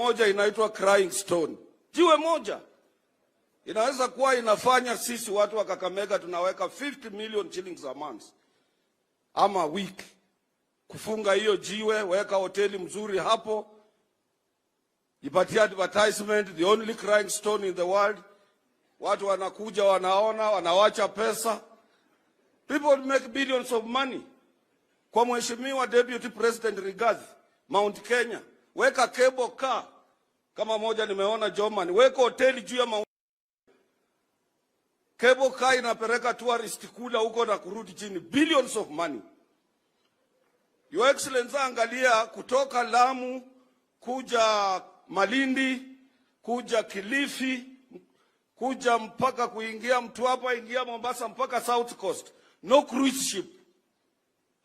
moja inaitwa Crying Stone, jiwe moja inaweza kuwa inafanya sisi watu wa Kakamega tunaweka 50 million shillings a month ama week kufunga hiyo jiwe, weka hoteli mzuri hapo, ipatie advertisement, the only crying stone in the world. Watu wanakuja wanaona, wanawacha pesa. People make billions of money. Kwa Mheshimiwa Deputy President Rigathi, Mount Kenya, weka cable car kama moja nimeona Germany, weka hoteli juu ya Mount. Cable car inapeleka tourist kula huko na kurudi chini, billions of money. Your Excellency, angalia kutoka Lamu kuja Malindi, kuja Kilifi, kuja mpaka kuingia Mtwapa, ingia Mombasa mpaka South Coast. No cruise ship.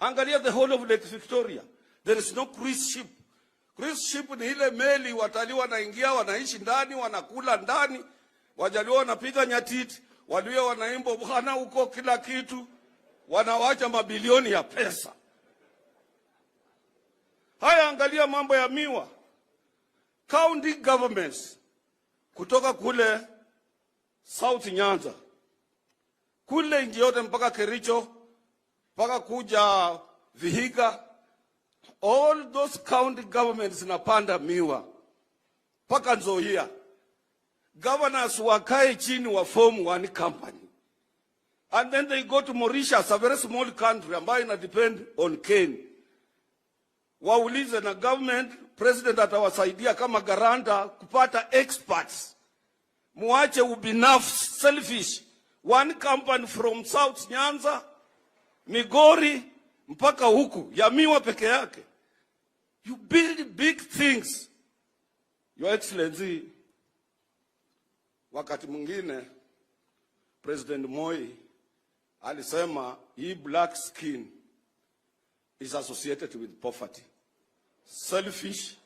Angalia the whole of Lake Victoria. There is no cruise ship. Cruise ship ni ile meli watalii wanaingia, wanaishi ndani, wanakula ndani, Wajaluo wanapiga nyatiti, Waluhya wanaimba bwana huko, kila kitu, wanawacha mabilioni ya pesa. Haya, angalia mambo ya miwa. County governments kutoka kule South Nyanza kule nchi yote mpaka Kericho mpaka kuja Vihiga, all those county governments zinapanda miwa mpaka Nzoia. Governors wakae chini wa form one company and then they go to Mauritius, a very small country ambayo ina depend on cane. Waulize na government, president atawasaidia kama guarantor kupata experts. Muache ubinafsi, selfish. One company from South Nyanza, Migori mpaka huku ya miwa peke yake. You build big things. Your Excellency, wakati mwingine President Moi alisema hii black skin is associated with poverty. Selfish.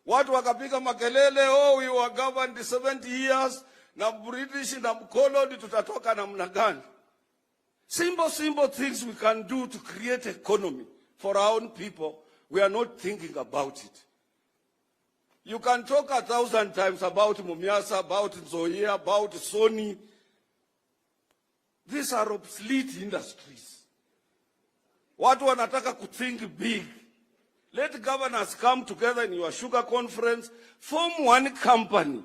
Watu wakapiga makelele, "Oh, we were governed 70 years na British na mkoloni, tutatoka namna gani?" Simple, simple things we can do to create economy for our own people. We are not thinking about it. You can talk a thousand times about Mumias, about Nzoia, about Sony. These are obsolete industries. Watu wanataka kuthink big. Let governors come together in your sugar conference, form one company.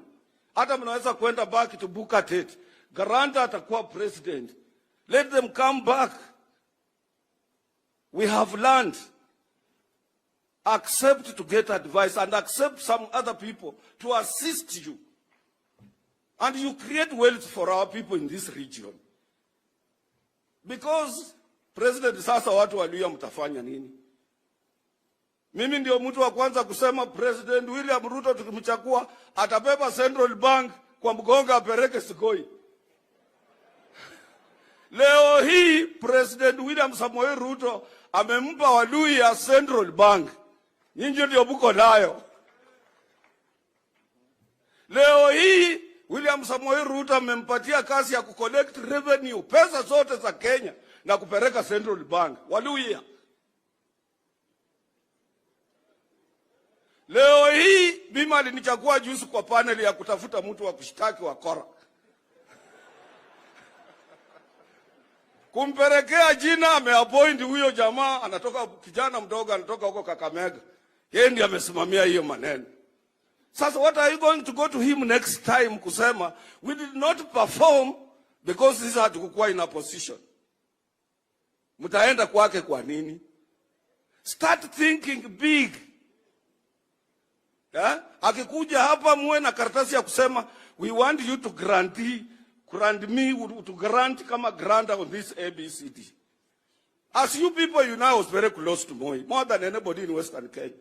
Hata mnaweza kwenda back to Booker Tate. Guarantor atakuwa president. Let them come back. We have learned. Accept to get advice and accept some other people to assist you. And you create wealth for our people in this region. Because President, sasa watu Waluhya mtafanya nini? Mimi ndio mtu wa kwanza kusema President William Ruto tukimchagua atabeba Central Bank kwa mgongo apeleke Sugoi. Leo hii President William Samoei Ruto amempa Waluhya Central Bank. Nyinyi ndio mko nayo. Leo hii William Samoei Ruto amempatia kazi ya kucollect revenue, pesa zote za Kenya na kupeleka Central Bank. Waluhya. Leo hii mimi alinichagua juzi kwa panel ya kutafuta mtu wa kushtaki wakora. Kumpelekea jina ameappoint huyo jamaa anatoka, kijana mdogo anatoka huko Kakamega. Yeye ndiye amesimamia hiyo maneno. Sasa what are you going to go to him next time kusema we did not perform because sisi hatukukuwa in a position? Mtaenda kwake kwa nini? Start thinking big. Yeah? Akikuja hapa muwe na karatasi ya kusema we want you to grant me to grant kama grant on this ABCD. As you people, you know, I was very close to Moi, more than anybody in Western Kenya.